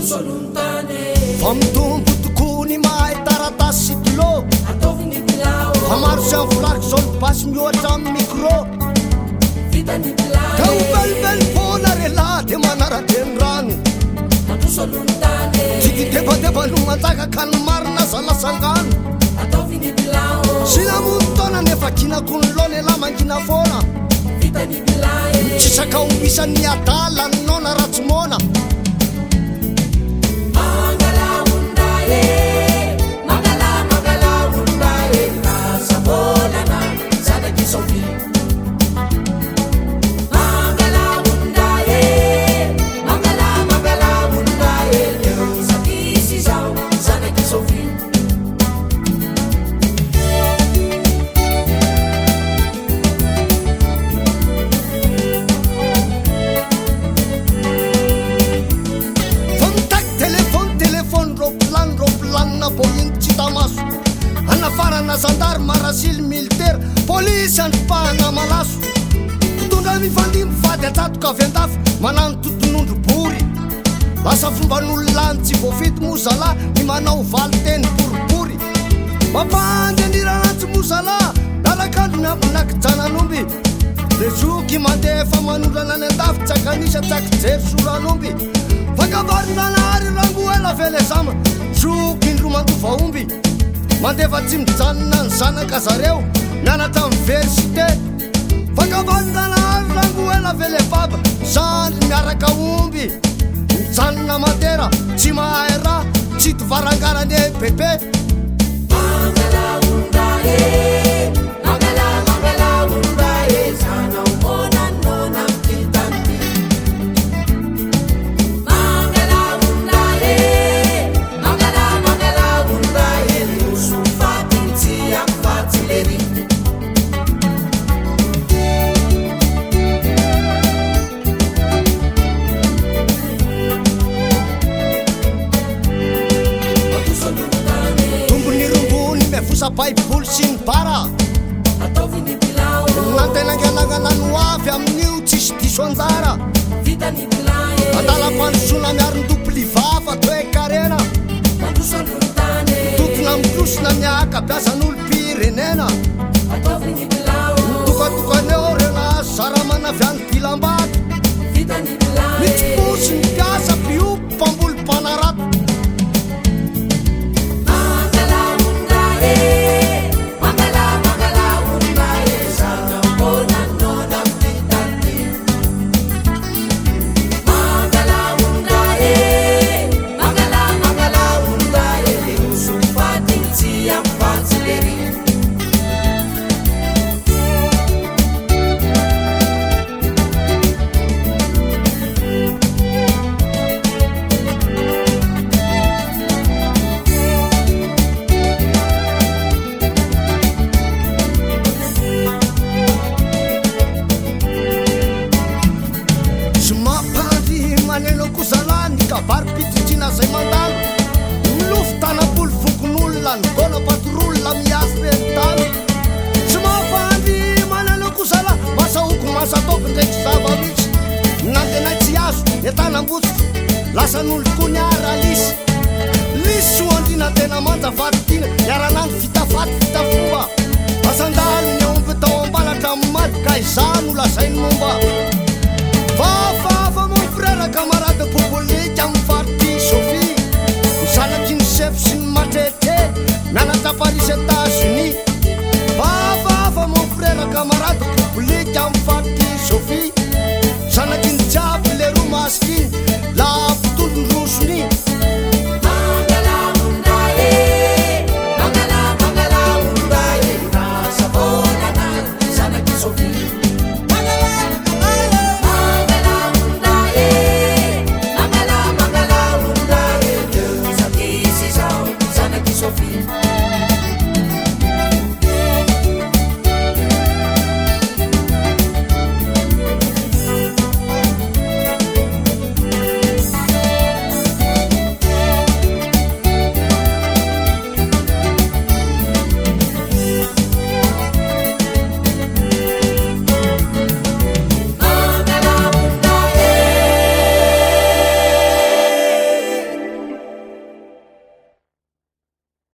Mandroso aloha ny tany e. Fa mitombo tokoa ny mahay taratasy sy stylo. Ataovy ny bilao. Fa maro sy amin'ny flaky zao ny basy mihoatra amin'ny micro. Vita ny bilao. Ka ho velively foana re lahy dia manara-dreny rano. Mandroso aloha ny tany e. Tsy kidebadeba no manjaka ka ny marina aza lasa angano. Ataovy ny bilao. Sy namono taona nefa kinako ny laona elah mangina foana. Vita ny bilao e. Mitsisaka ho isan'ny adala ny noana raha tsy moana. Mangala olona e. Mangala mangala olona e. Lasa volana zanak'i Sofia. Mangala olona e. Mangala mangala olona e. Leo sakisy izao zanak'i Sofia. Fa mitaky telefony telefony roplany roplanina boeing tsy hita maso anafarana zandary marasily militera polisy andripahana malaso mpitondra mifandimby vady atsatoka avy andafy manano totonondro bory lasa fomban'olona any tsy voafidy moa zalahy ny manao valinteny boribory mampandrenirana tsy moa zalahy larakandro miambina kijanan'omby le zoky mandefa manondrana any andafy tsy akanisa tsy akijery soran'omby fankavarina-nahary rangoela velezama zoky indro mandova omby mandefa tsy mijanona ny zanaka zareo mianatra université fankavarina-nahary rangoela velebaba zandry miaraka omby mijanona matera tsy mahay raha tsy tovarangarany e bebe. Mangala olona e. Mangala mangala olona e. Zanao mona nona amin'ity tany ity. Mangala olona e. Mangala mangala olona e. Roso faty tsy ampifatsy lery. Mandroso aloha ny tany e. Tombony rongony miavosa baiboly sy ny bara. Ataovy ny bilao. Nantenanganangana no avy amin'io tsisy diso anjara. Vita ny bilao e. Andalam-pandrosoana miarin-doplivafa toe-karena. Mandroso aloha ny tany e. Totona mitrosona ny ankabeazan'olom-pirenena. Ataovy ny bilao. Mitokatokana eo ireo nahazo zaramana avy any Dilambato. Vita ny bilao e. Mitsiposy ny mpiasa mpiompy mpamboly mpanarato. Mangala olona e. Mangala mangala olona e. Zanao mona nona amin'ity tany ity. Mangala olona e. Mangala mangala olona e. Roso faty tsy ampifatsy lery. Tsy mampandry maneno koa zalahy ny kabary pititina zay mandalo. Milofo tanam-polo fokonolona ny gona patrolona miasa reny tany. Tsy mampandry maneno koa zalahy masaoko masataoko ndraiky zava-misy. Nantenay tsy azo entanam-botsitra lasan'olo koa ny aralisy. Lisy soandriana tena manja fatitina niara-nandro vita faty vita fomba. Asan-dalo ny aomby tao am-balatra maty ka izaho no lazainy momba. Fahafaha.